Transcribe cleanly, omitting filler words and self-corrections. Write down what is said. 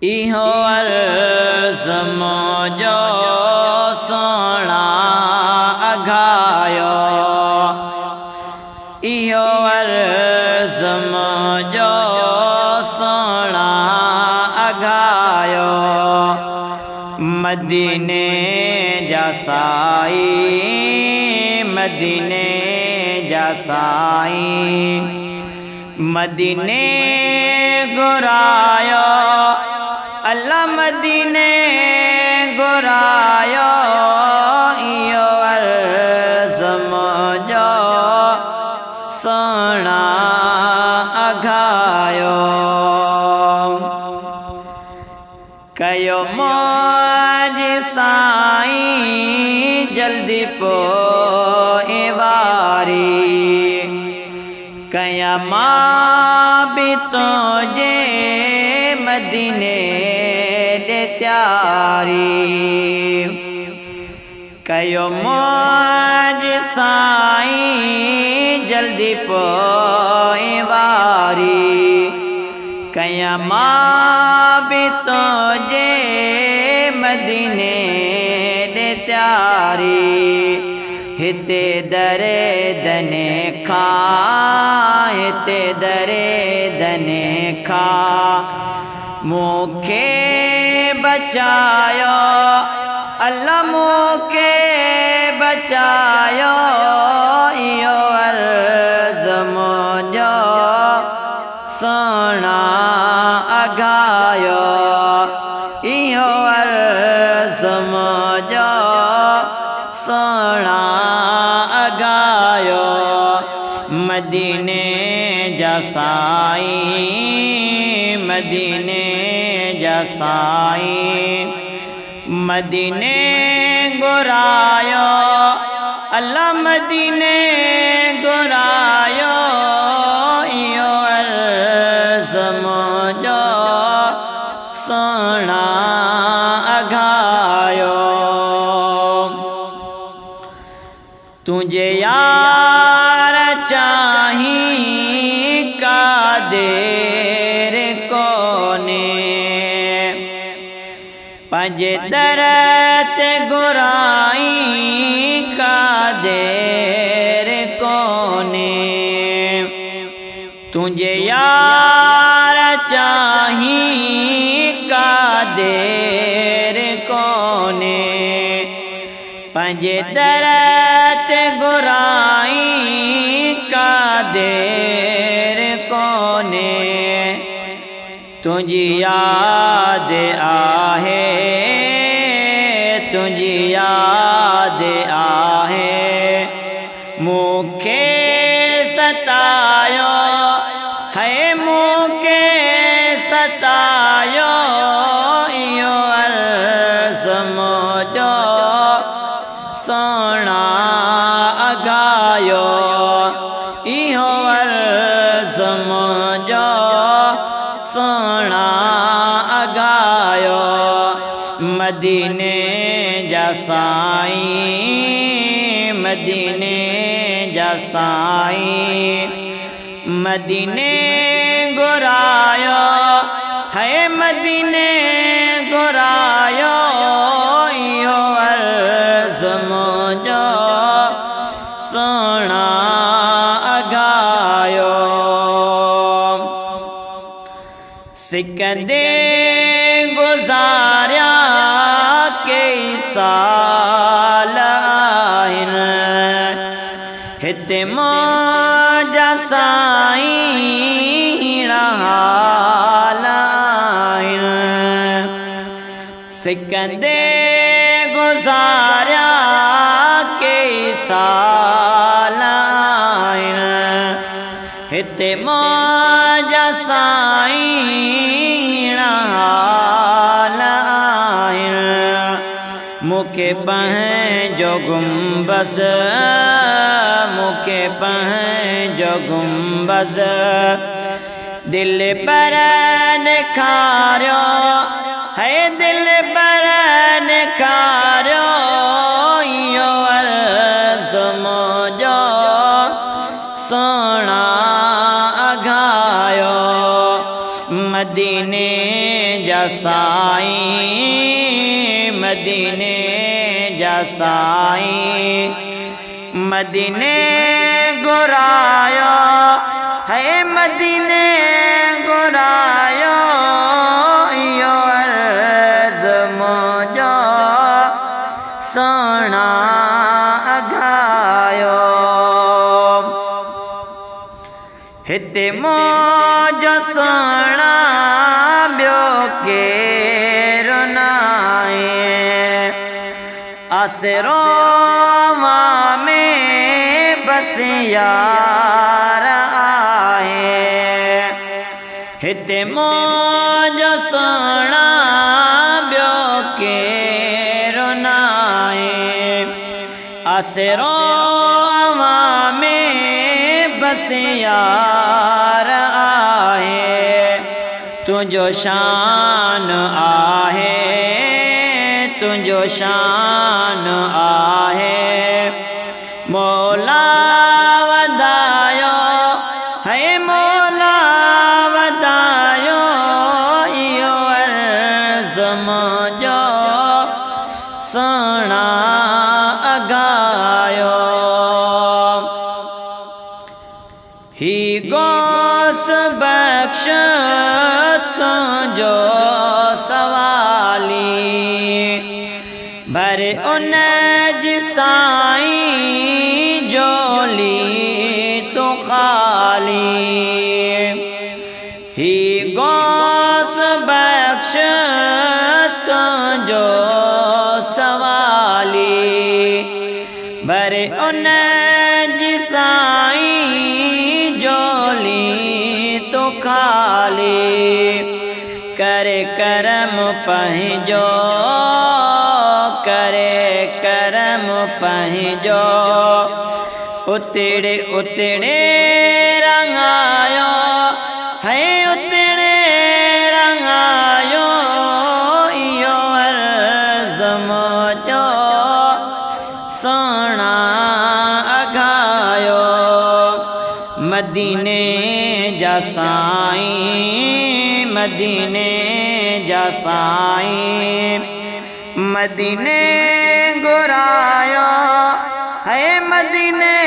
इहो अर्ज़ मुंहिंजो सोणा अघायो, इहो अर्ज़ मुंहिंजो सोणा अघायो। मदीने जा साईं, मदीने जा साईं, मदीने घुरायो अल्लाह, मदीने घुरायो। इहो अर्ज़ मुंहिंजो सोणा अघायो। कयो मौज साईं जल्दी पोए वारी, कयां मां बि तुंहिंजे मदीने ॾे तयारी। कयो मौज साईं जल्दी पोए वारी, कयां मां बि तुंहिंजे मदीने ॾे तयारी। हिते दरे दने खां, हिते दरे दने खां मूंखे बचायो अल्लाह, मूंखे बचायो। इहो अर्ज़ मुंहिंजो सोणा अघायो, इहो अर्ज़ मुंहिंजो सोणा अघायो। मदीने जा साईं, मदीने जा साईं, मदीने घुरायो अल्लाह, मदीने घुरायो। इहो अर्ज़ मुंहिंजो सोणा अघायो। तुंहिंजे यार चाहीं का देर कोन्हे, पंहिंजे दर ते घुराई का देर कोन्हे। तुंहिंजे यार चाहीं का देर कोन्हे, पंहिंजे दर ते घुराई का देर कोन्हे। तुंहिंजी यादि आहे, तुंहिंजी यादि आहे, मूंखे सतायो है, मूंखे सतायो। इहो अर्ज़ मुंहिंजो सोणा अघायो, इहो अर्ज़ मुंहिंजो सोणा अघायो। मदीने जा साईं, मदीने जा साईं, मदीने घुरायो है, मदीने घुरायो। इहो अर्ज़ मुंहिंजो सोणा अघायो। सिकंदे गुज़ारिया कई साल आहिनि, हिते मुंहिंजा साईं हाल आहिनि। सिकंदे गुज़ारिया कई साल आहिनि, हिते मुंहिंजा साईं हाल आहिनि। मूंखे पंहिंजो गुंबज़, मूंखे पंहिंजो गुंबज़ दिल पर ॾेखारियो है, दिल पर ॾेखारियो। इहो अर्ज़ मुंहिंजो सोणा अघायो। मदीने जा साईं, मदीने जा साईं। मदीने घुरायो है, मदीने घुरायो, इहो अर्ज़ मुंहिंजो सुहिणा अघायो। हिते मुंहिंजो सुहिणा ॿियो केरु न आहे, आसरो में बसि यार आहे। हिते मुंहिंजो सुहिणा ॿियो केरु न आहे, आसरो में बसि यार आहे। तुंहिंजो शान आहे, तुंहिंजो शान आहे, मौला वधायो है, मौला वधायो, इहो अर्ज़ मुंहिंजो सुहिणा अघायो। ही गौस बख़्श तुंहिंजो सवाली, भर उन जी साईं झोली तूं ख़ाली। ही गौस बख़्श तुंहिंजो सवाली, भर उन जी साईं झोली तूं ख़ाली। करे करम पंहिंजो, करे करम पंहिंजो, उतिड़े उतिड़े रंगायो है, उतिड़े रंगायो, इहो अर्ज़ मुंहिंजो सुहिणा अघायो। मदीने जा साईं, मदीने जा साईं, मदीने घुरायो है, मदीने